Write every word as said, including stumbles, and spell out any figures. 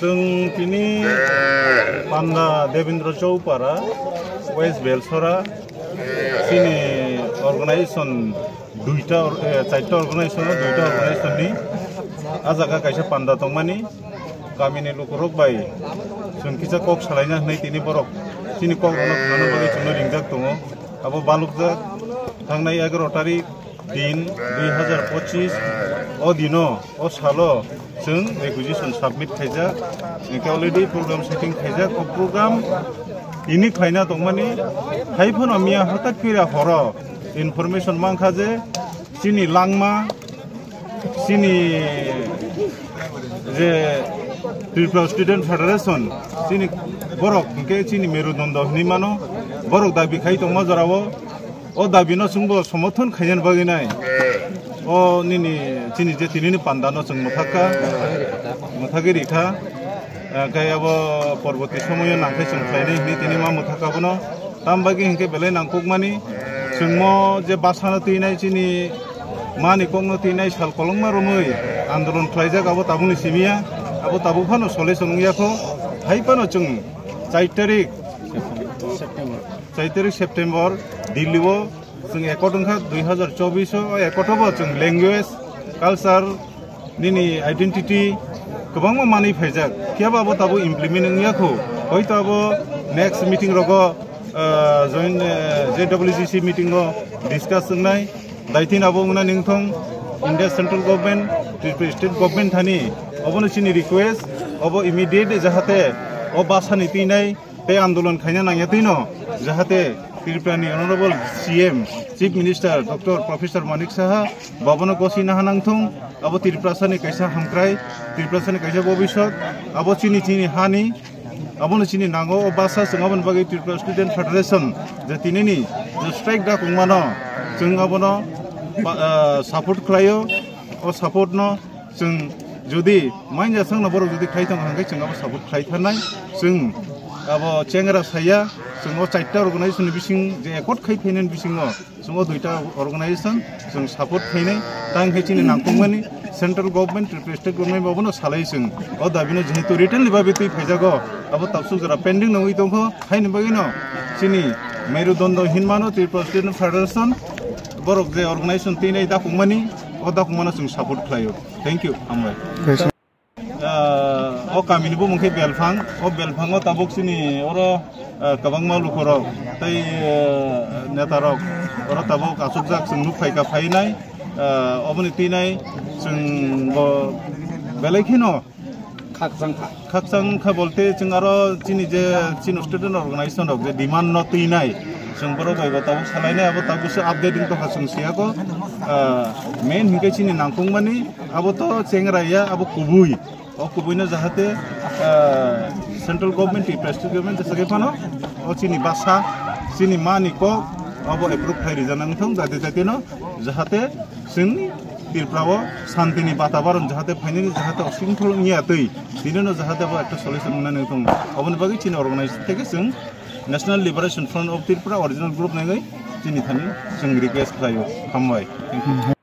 Chwng tini Panda Devendra Choupara, West Belsora, chini organization duita or-, eh, chaita organization, duita organization ni ah jaga kaisa panda tongmani, kamini lukurok bai chwng kisa kok salaina hwnwi tini borok chini kok rokno khwnana bagwi chwngno ringjak tongo. Abo balukjak thangnai egaroh tarik din dui hazar pochis o dino, o salo chwng requisition submit khaijak, hwnkhe already program setting khaijak. O program tini khlaina tongmani, hai phano miya hatak pira horo information mankha je chini langma, chini je Tripura Student Federation, chini borok hwnkhe chini merudondo hinwi mano, borok dabi khai tongma jorao. O dabi no chwngbo somorthon khaina bagwi nai. O nini chini je tinini panda no chwng mwthakha, mwthagwi rikha. Ah, khe abo porborti somoyo nangkhe chwng khlainai hinwi tini ma mwthakha bono. Tam bagwi hinkhe belai nangkukmani chwngmo je bwsano twinai chini mani kokno twinai sal kolokma romwi andolon khlaijak abo tabukni simiya. Abo tabuk phano solution wngya kho. Hai phano chwng char tarik char tarik September Delhi o chwng accord wngkha dui hazar chobbish o, accord o bo chwng language, culture, nini identity kwbangma manwi phaijak. Phiya ba abo tabuk implement wngya kho. Hoito abo next meeting rogo, ah, joint, eh, J W G C meeting o discuss wngnai. Daitino abo wngna ningthong India Central Government, Tripura State Government thani obono chini request, obo immediate jahate o bwsani twinai tei andolon khaina nangya twino, jahate Tripura ni Honorable C M, Chief Minister Doctor Professor Manik Saha, bobono gosina hanangthung, abo Tripura sani kaisa hamkrai, Tripura sani kaisa bobiswt, abo chini chini hani, abono chini nango, o bwsa chwng aboni bagwi Tripura Student Federation je tinini je strike da kongmano, chwng abono ba-, ah, support khlaio, o support no Chwng jodi manya sangno borok jodi khai tongo hwnkhe chwng abo support khai thanai. Chwng abo chengra saya, chwng o chaita organization ni bising je accord khai phainani bisingo chwng o duita organization chwng support khainai. Tang khe chini nangkukmani central government, Tripura state government babono salai chwng o dabino jehetu written ni bagwi twi phaijago, abo tabsuk jora pending nangwi tongkho. Haini bagwino chini Merudondo hinmano Tripura Student Federation borok je organization twinai dakukmani, o dakukmano chwng support khlaio. Thank you, hambai. Ah, o kamini bumung khe Belphang. O Belphango tabuk chini oro, ah, kwbangma lukurok tei, ah, netarok oro tabuk achukjak chwng nuk phaikha phainai. Ah, oboni twinai chwng bo belai kheno khakchang kha. Khakchang kha bolte chwng aro chini je chini student organization rok je demand no twinai chwng borok bai bo tabuk salainai abo tabuk se update wng tongkha chwng siyako. Ah, main hinkhe chini nangkukmani abo to chengra ya, abo kubui. O kubuino jahate, ah, central government tei state government jesa khe phano o chini basa, chini mani kok abo approve khai rijana wngthong jate jateno jahate chwng Tripura o santini batabaron jahate phainani jahate osingthol wngya twi tinino jahate abo ekta solution wngnani wngthong. Oboni bagwi chini organization theke chwng National Liberation Front of Tripura original group nangwi chini thani chwng request khlaio. Hambai. Thank you.